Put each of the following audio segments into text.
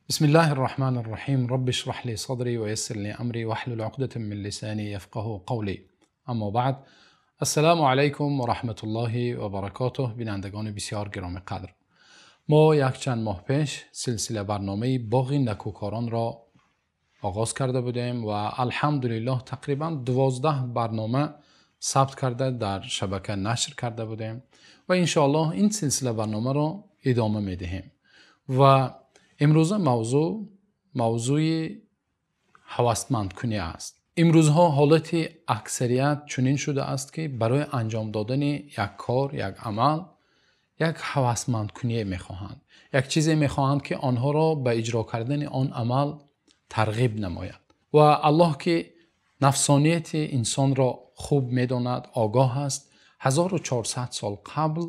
بسم الله الرحمن الرحيم. رب اشرح لي صدري ويسر لي أمري واحلل عقدة من لساني يفقه قولي. اما بعد، السلام علیکم و رحمت الله و برکاته. بینندگان بسیار گرامی قدر، ما یک چند ماه پیش سلسله برنامه باغ نکوکاران را آغاز کرده بودیم و الحمدلله تقریبا 12 برنامه ثبت کرده در شبکه نشر کرده بودیم و انشاءالله این سلسله برنامه را ادامه میدهیم. و امروز موضوع هوسمند کنی است. امروزها حالت اکثریت چنین شده است که برای انجام دادن یک کار، یک عمل، یک هوسمند کنی میخواهند، یک چیزی میخواهند که آنها را به اجرا کردن آن عمل ترغیب نماید. و الله که نفسانیت انسان را خوب میداند، آگاه است، 1400 سال قبل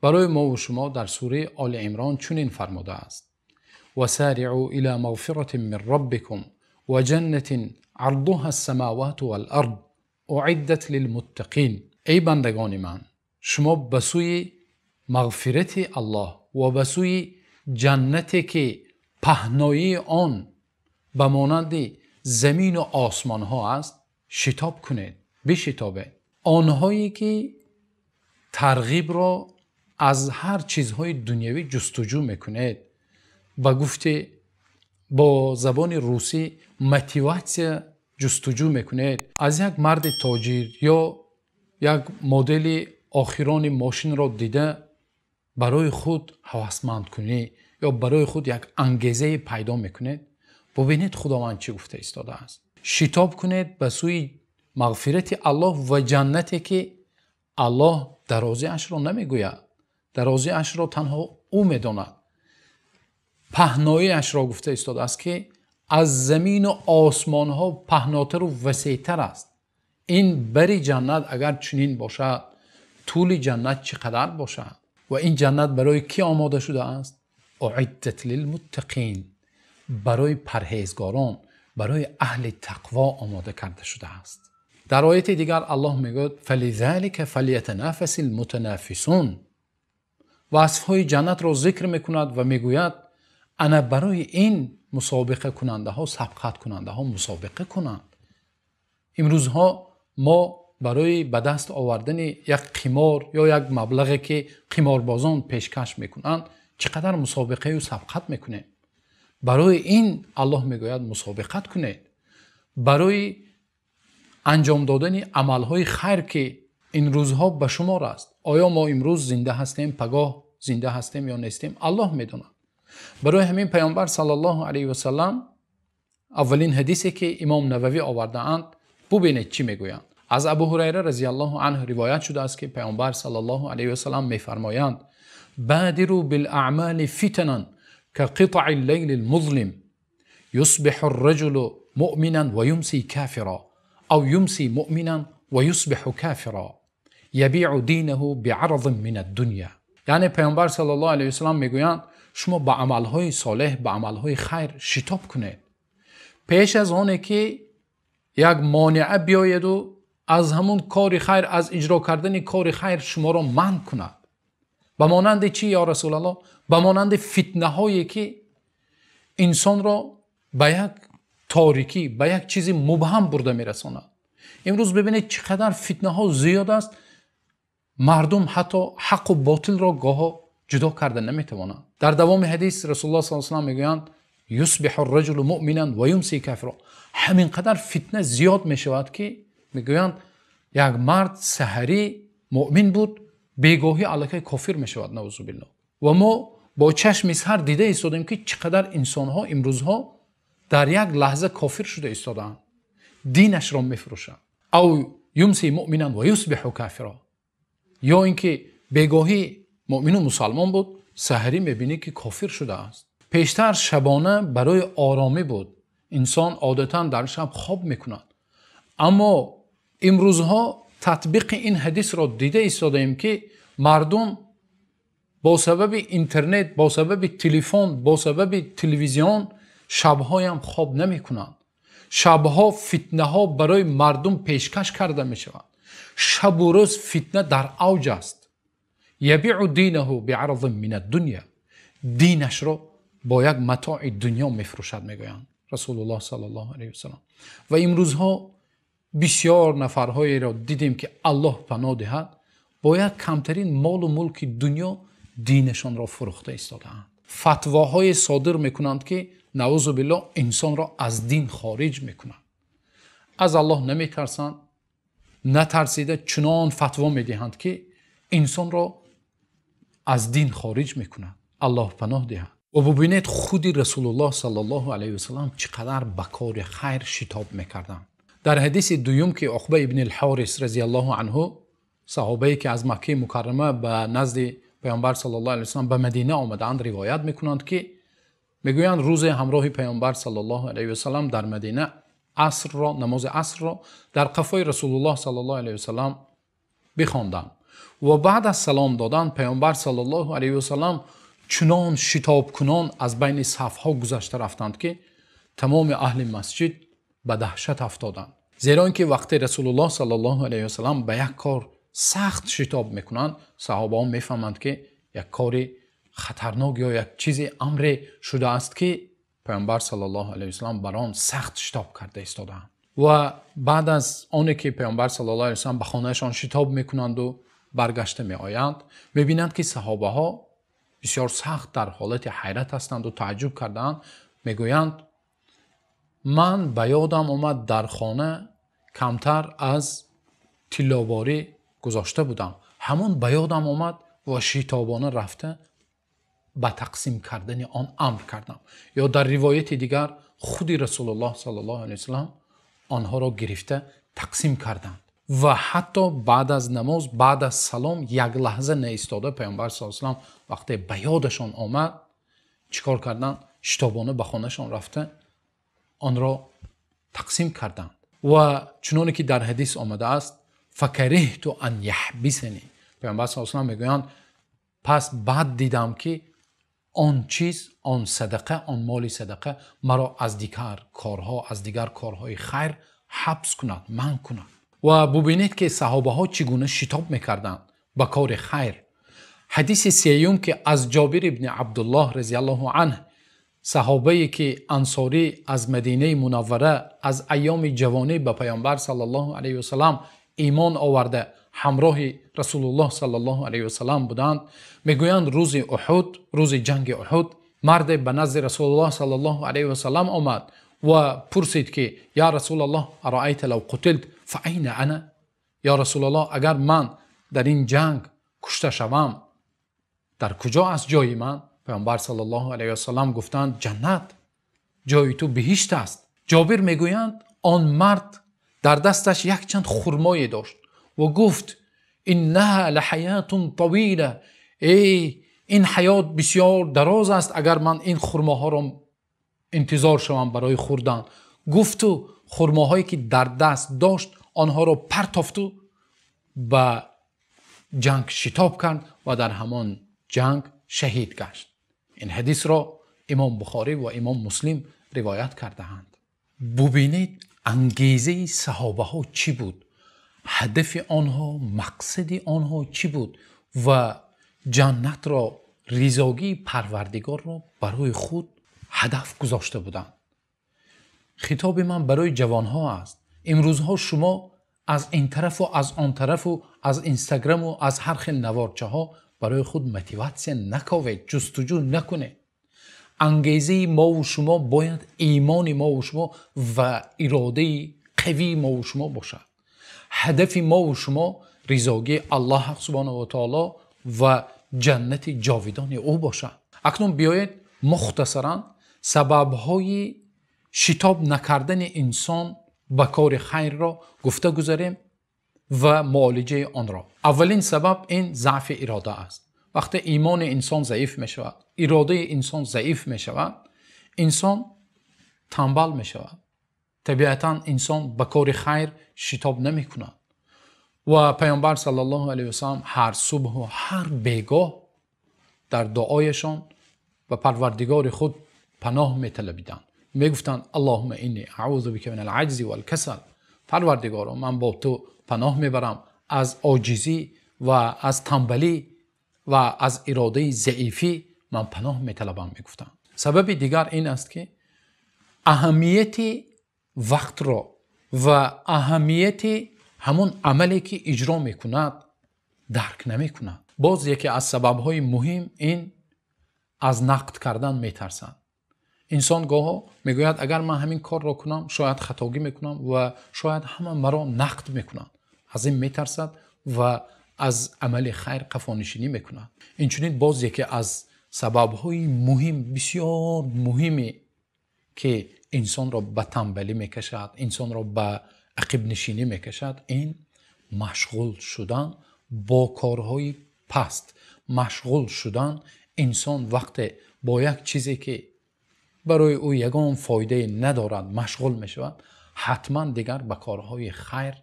برای ما و شما در سوره آل عمران چنین فرموده است: وسارعوا إلى مغفرة من ربكم وجنة عرضها السماوات والأرض أعدت للمتقین. ای بندگان من، شما به سوی مغفرت الله و به سوی جنتی که پهنایی آن به مانند زمین و آسمان ها است شتاب کنید، بشتابید. آنهایی که ترغیب را از هر چیزهای دنیوی جستجو میکنید، با گفته با زبان روسی мотивация جستجو میکنید، از یک مرد تاجر یا یک مدل آخران ماشین را دیده برای خود هوسمند کنی یا برای خود یک انگیزه پیدا میکنید، ببینید خداوند چی گفته ایستاده است. شتاب کنید به سوی مغفرت الله و جنتی که الله درازی اش را نمیگوید، درازی اش را تنها او میداند. پهنایی اش را گفته ایستاده است که از زمین و آسمان ها پهناتر و وسیعتر است. این بری جنت اگر چنین باشد، طول جنت چقدر باشد؟ و این جنت برای کی آماده شده است؟ اعدت للمتقین، برای پرهیزگاران، برای اهل تقوا آماده کرده شده است. در آیت دیگر الله میگوید فلذلک فلیتنافس المتنافسون. وصفهای جنت را ذکر میکند و میگوید انا برای این مسابقه کننده ها، سبقت کننده ها مسابقه کنند. امروزها ما برای به دست آوردن یک قمار یا یک مبلغی که قماربازان پیشکش میکنند چقدر مسابقه و سبقت میکنیم. برای این الله میگوید مسابقت کنید. برای انجام دادن عملهای خیر که این روزها به شمار است. آیا ما امروز زنده هستیم، پگاه زنده هستیم یا نیستیم، الله میداند. برای همین پیامبر صلی الله علیه و سلم اولین حدیثی که امام نووی آورده اند، ببینید چی میگویند. از ابو هریره رضی الله عنه روایت شده است که پیامبر صلی الله علیه و سلم میفرمایند: بادروا بالاعمال فتنا كقطع الليل المظلم، يصبح الرجل مؤمنا ويمسي كافرا، او يمسي مؤمنا ويصبح كافرا، يبيع دينه بعرض من الدنيا. یعنی پیامبر صلی الله علیه و سلم میگویند شما به عملهای صالح، به عملهای خیر شتاب کنید، پیش از آنه که یک مانعه بیاید و از همون کار خیر، از اجرا کردن کار خیر شما را منع کند. به مانند چی یا رسول الله؟ به مانند فتنه هایی که انسان را به یک تاریکی، به یک چیز مبهم برده میرساند. امروز ببینید چقدر فتنه ها زیاد است، مردم حتی حق و باطل را گاه جدا کرده نمیتوانند. در دوام حدیث رسول الله صلی الله علیه و سلم میگویند یصبح الرجل مؤمنا و یمسی کافرا. همین قدر فتنه زیاد میشود که میگویند یک مرد سحری مؤمن بود، بیگاهی علیه کافر میشود، نعوذ بالله. و ما با چشم سر دیده ایستادیم که چقدر انسان ها امروزها در یک لحظه کافر شده ایستادند، دینش را میفروشند. او یمسی مؤمنا و یصبح کافرا، یا اینکه بیگاهی مؤمن و مسلمان بود، سحری میبینی که کافر شده است. پیشتر شبانه برای آرامی بود، انسان عادتا در شب خواب میکند. اما امروزها تطبیق این حدیث را دیده ایستادیم که مردم با سبب اینترنت، با سبب تلفن، با سبب تلویزیون شب‌ها هم خواب نمیکنند. شبها فتنه ها برای مردم پیشکش کرده می شود. شب و روز فتنه در اوج است. یبیع دینه بعرض من الدنیا، دینش را бо як матои дунё мефурӯшад, мегӯянд Расулуллоҳ саллаллоҳу алайҳи васаллам. Ва имрӯзҳо бисёр нафарҳоеро дидем, ки Аллоҳ паноҳ диҳад, бо як камтарин молу мулки дунё динашонро фурӯхта истодаанд. Фатвоҳое содир мекунанд, ки наъузу биллоҳ инсонро аз дин хориҷ мекунанд. Аз Аллоҳ наметарсанд, натарсида чунон фатво медиҳанд, ки инсонро аз дин хориҷ мекунанд. Аллоҳ паноҳ диҳад. Ва бубинед худи Расулуллоҳ саллаллоҳу алайҳи васаллам чӣ қадар ба кори хайр шитоб мекарданд. Дар ҳадиси дуюм, ки Уқба ибни Ҳорис разияллоҳу анҳу, саҳобае ки аз Маккаи Мукаррама ба назди Паёмбар саллаллоҳу алайҳи васаллам ба Мадина омадаанд, ривоят мекунанд, ки мегӯянд рӯзе ҳамроҳи Паёмбар саллаллоҳу алайҳи васаллам дар Мадина асрро, намози асрро дар қафои Расулуллоҳ саллаллоҳу алайҳи васаллам бихонданд ва баъд аз салом додан Паёмбар саллаллоҳу алайҳи васаллам чунон шитобкунон аз байни сафҳо гузашта рафтанд, ки тамоми аҳли масҷид ба даҳшат афтоданд. Зеро инки вақте Расулуллоҳ саллаллоҳу алайҳи васаллам ба як кор сахт шитоб мекунанд, саҳобаҳо мефаҳманд, ки як кори хатарнок ё як чизи амре шудааст, ки Паёмбар саллаллоҳу алайҳи васаллам бар он сахт шитоб карда истодаанд. Ва баъд аз оне ки Паёмбар саллаллоҳу алайҳи васаллам ба хонаашон шитоб мекунанд ва баргашта меоянд, мебинанд, ки саҳобаҳо бисёр сахт дар ҳолати ҳайрат ҳастанд ва таъҷуб кардаанд. Мегӯянд ман ба ёдам омад дар хона камтар аз тилловорӣ гузошта будам, ҳамон ба ёдам омад ва шитобона рафта ба тақсим кардани он амр кардам. Ё дар ривояти дигар худи Расулуллоҳ саллаллоҳу алайҳи васаллам онҳоро гирифта тақсим карданд. Ва ҳатто баъд аз намоз, баъд аз салом як лаҳза наистода Паёмбар саллаллоҳу алайҳи васаллам вақте ба ёдашон омад чӣ кор карданд? Шитобона ба хонашон рафта онро тақсим карданд. Ва чуноне ки дар ҳадис омадааст, факарихту ан яҳбисани, Паёмбар саллаллоҳу алайҳи васаллам мегӯянд пас баъд дидам, ки он чиз, он садақа, он моли садақа маро аз дигар корҳо, аз дигар корҳои хайр ҳабс кунад, манъ кунад. Ва бубинед, ки саҳобаҳо чӣ гуна шитоб мекарданд ба кори хайр. Ҳадиси сеюм, ки аз Ҷобир ибни Абдуллоҳ разияллоҳу анҳу, саҳобае ки ансорӣ аз Мадинаи Мунаввара аз айёми ҷавонӣ ба Паёмбар саллаллоҳу алайҳи васаллам имон оварда ҳамроҳи Расулуллоҳ саллаллоҳу алайҳи васаллам буданд, мегӯянд рӯзи Уҳуд, рӯзи ҷанги Уҳуд, марде ба назди Расулуллоҳ саллаллоҳу алайҳи васаллам омад ва пурсид, ки ё Расулуллоҳ, араайта лав қутилт фаайна ана? Ё Расулуллоҳ, агар ман дар ин ҷанг кушта шавам, дар куҷо аст ҷои ман? Паёмбар саллаллоҳу алайҳи васаллам гуфтанд ҷаннат, ҷои ту биҳишт аст. Ҷобир мегӯянд он мард дар дасташ якчанд хурмое дошт ва гуфт иннаҳа лаҳаятун тавила, эй ин ҳаёт бисёр дароз аст, агар ман ин хурмоҳоро интизор шавам барои хӯрдан. Гуфту хурмоҳое ки дар даст дошт онҳоро партофту ба ҷанг шитоб кард ва дар ҳамон ҷанг шаҳид гашт. Ин ҳадисро Имом Бухорӣ ва Имом Муслим ривоят кардаанд. Бубинед ангезаи саҳобаҳо чӣ буд, ҳадафи онҳо, мақсади онҳо чӣ буд ва ҷаннатро, ризогии Парвардигорро барои худ ҳадаф гузошта буданд. Хитоби ман барои ҷавонҳо аст. Имрӯзҳо шумо аз ин тарафу аз он тарафу аз Инстаграму аз ҳар хел наворчаҳо барои худ мотиватсия наковед, ҷустуҷӯ накунед. Ангезаи мову шумо бояд имони мову шумо ва иродаи қавии мову шумо бошад. Ҳадафи мову шумо ризогии Аллоҳ субҳонаҳу ва таоло ва ҷаннати ҷовидони ӯ бошад. Акнун биёед мухтасаран сабабҳои шитоб накардани инсон ба кори хайрро гуфта гузарем ва муолиҷаи онро. Аввалин сабаб ин заъфи ирода аст. Вақте имони инсон заиф мешавад, иродаи инсон заиф мешавад, инсон танбал мешавад. Табиатан инсон ба кори хайр шитоб намекунад. Ва Паёмбар саллаллоҳу алайҳи васаллам ҳар субҳу ҳар бегоҳ дар дуояшон ба Парвардигори худ паноҳ металабиданд. Мегуфтанд Аллоҳумма инни аъузу бика минал аҷзи вал касал. Парвардигоро, ман бо ту паноҳ мебарам аз оҷизӣ ва аз танбалӣ ва аз иродаи заифӣ ман паноҳ металабам, мегуфтанд. Сабаби дигар ин аст, ки аҳамияти вақтро ва аҳамияти ҳамон амале ки иҷро мекунад дарк намекунад. Боз яке аз сабабҳои муҳим ин аз нақд кардан метарсанд. Инсон гоҳо мегӯяд, агар ман ҳамин корро кунам шояд хатогӣ мекунам ва шояд ҳама маро нақд мекунанд. Аз ин метарсад ва аз амали хайр қафонишинӣ мекунад. Инчунин боз яке аз сабабҳои муҳим, бисёр муҳиме ки инсонро ба танбалӣ мекашад, инсонро ба ақибнишинӣ мекашад, ин машғул шудан бо корҳои паст. Машғул шудан инсон вақте бо як чизе ки барои ӯ ягон фоидае надорад машғул мешавад, ҳатман дигар ба корҳои хайр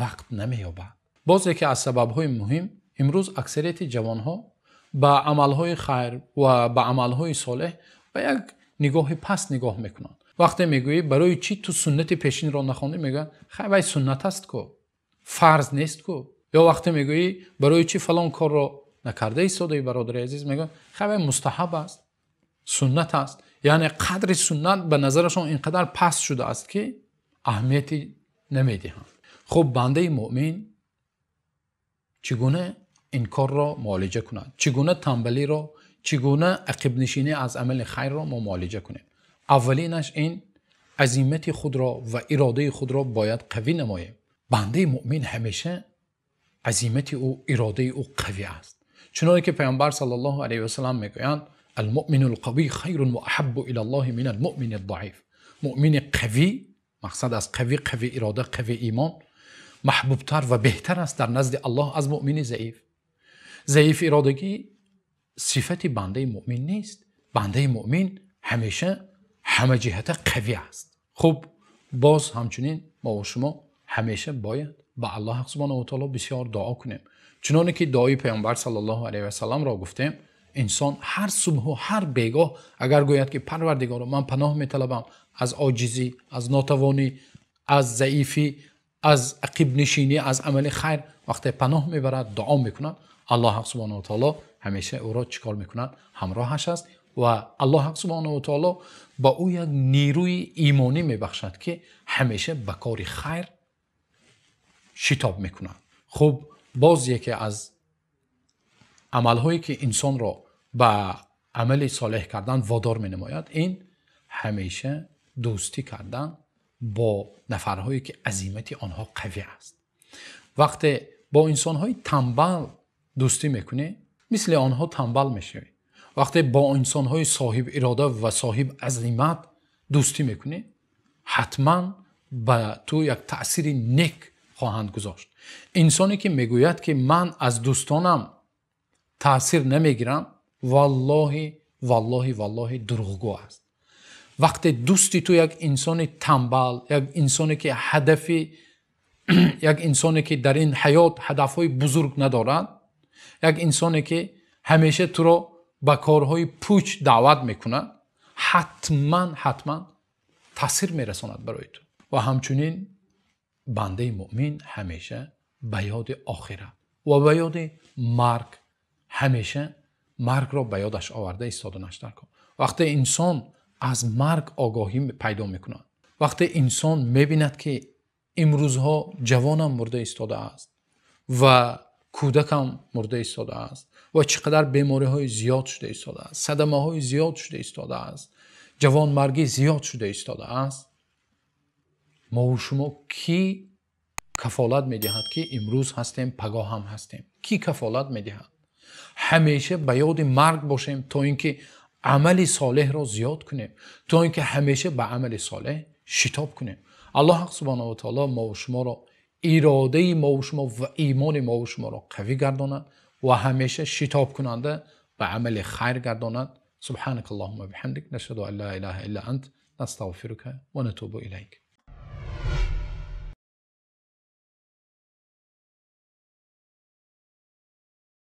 вақт намеёбад. Боз яке аз сабабҳои муҳим, имрӯз аксарияти ҷавонҳо ба амалҳои хайр ва ба амалҳои солеҳ ба як нигоҳи паст нигоҳ мекунанд. Вақте мегӯӣ барои чӣ ту суннати пешинро нахондӣ, мегӯянд хай вай суннат аст ку, фарз нест ку. Ё вақте мегӯӣ барои чӣ фалон корро накарда истодаӣ бародари азиз, мегӯянд хай вай мустаҳаб аст, суннат аст. Яъне қадри суннат ба назарашон инқадар паст шудааст ки аҳамияте намедиҳанд. Хуб, бандаи муъмин чӣ гуна ин корро муолиҷа кунад? Чӣ гуна танбалиро, чӣ гуна ақибнишинӣ аз амали хайрро мо муолиҷа кунем? Аввалинаш ин азимати худро ва иродаи худро бояд қавӣ намоем. Бандаи муъмин ҳамеша азимати ӯ, иродаи ӯ қавӣ аст. Чуноне ки Паёмбар саллаллоҳу алайҳи васаллам мегӯянд: المؤمن القوي خير وأحب إلى الله من المؤمن الضعيف. муъмини қавӣ, мақсад аз қавӣ, қавӣ ирода, қавӣ имон, маҳбубтар ва беҳтар аст дар назди Аллоҳ аз муъмини заиф. Заиф иродагӣ сифати бандаи муъмин нест. Бандаи муъмин ҳамеша ҳама ҷиҳата қавӣ аст. Хуб, боз ҳамчунин мо ва шумо ҳамеша бояд ба Аллоҳ субҳонаҳу ва таъоло бисёр дуо кунем. Чуноне ки дуои Паёмбар саллаллоҳу алайҳи васалламро гуфтем, инсон ҳар субҳу ҳар бегоҳ агар гӯяд ки Парвардигоро, ман паноҳ металабам аз оҷизӣ, аз нотавонӣ, аз заифӣ, аз ақибнишинӣ, аз амали хайр, вақте паноҳ мебарад, дуо мекунад, Аллоҳ субҳонаҳу ва таъоло ҳамеша ӯро чӣ кор мекунад? Ҳамроҳаш аст ва Аллоҳ субҳонаҳу ва таъоло ба ӯ як нерӯи имонӣ мебахшад ки ҳамеша ба кори хайр шитоб мекунад. Хуб, боз яке аз амалҳое ки инсонро ба амали солеҳ кардан водор менамояд, ин ҳамеша дӯстӣ кардан бо нафарҳое ки азимати онҳо қавӣ аст. Вақте бо инсонҳои танбал дӯстӣ мекунӣ, мисли онҳо танбал мешавӣ. Вақте бо инсонҳои соҳиб ирода ва соҳиб азимат дӯстӣ мекунӣ, ҳатман ба ту як таъсири нек хоҳанд гузошт. Инсоне ки мегӯяд ки ман аз дӯстонам таъсир намегирам, валлоҳи валлоҳи валлоҳи дурӯғгӯ аст. Вақте дӯсти ту як инсони танбал, як инсоне ки ҳадафи як инсоне ки дар ин ҳаёт ҳадафҳои бузург надорад, як инсоне ки ҳамеша туро ба корҳои пуч даъват мекунад, ҳатман ҳатман таъсир мерасонад барои ту. Ва ҳамчунин бандаи муъмин ҳамеша ба ёди охират ва ба ёди марг, ҳамеша маргро ба ёдаш оварда истоданаш дар кор. Вақте инсон аз марг огоҳӣ пайдо мекунад, вақте инсон мебинад ки имрӯзҳо ҷавонам мурда истодааст ва кӯдакам мурда истодааст ва чӣ қадар бемориҳои зиёд шуда истодааст, садамаҳои зиёд шуда истодааст, ҷавонмаргӣ зиёд шуда истодааст, мо ва шумо кӣ кафолат медиҳад ки имрӯз ҳастем, пагоҳ ҳам ҳастем? Кӣ кафолат медиҳад? Ҳамеша ба ёди марг бошем то инки амали солеҳро зиёд кунем, то инки ҳамеша ба амали солеҳ шитоб кунем. Аллоҳ субҳонаҳу ва таъоло мо ва шуморо, иродаи мо ва шумо ва имони мо ва шуморо қавӣ гардонад ва ҳамеша шитобкунанда ба амали хайр гардонад. Субҳанакаллоҳумма ва биҳамдик, нашҳаду ан ла илаҳа илла ант, настағфирука ва натубу илайк.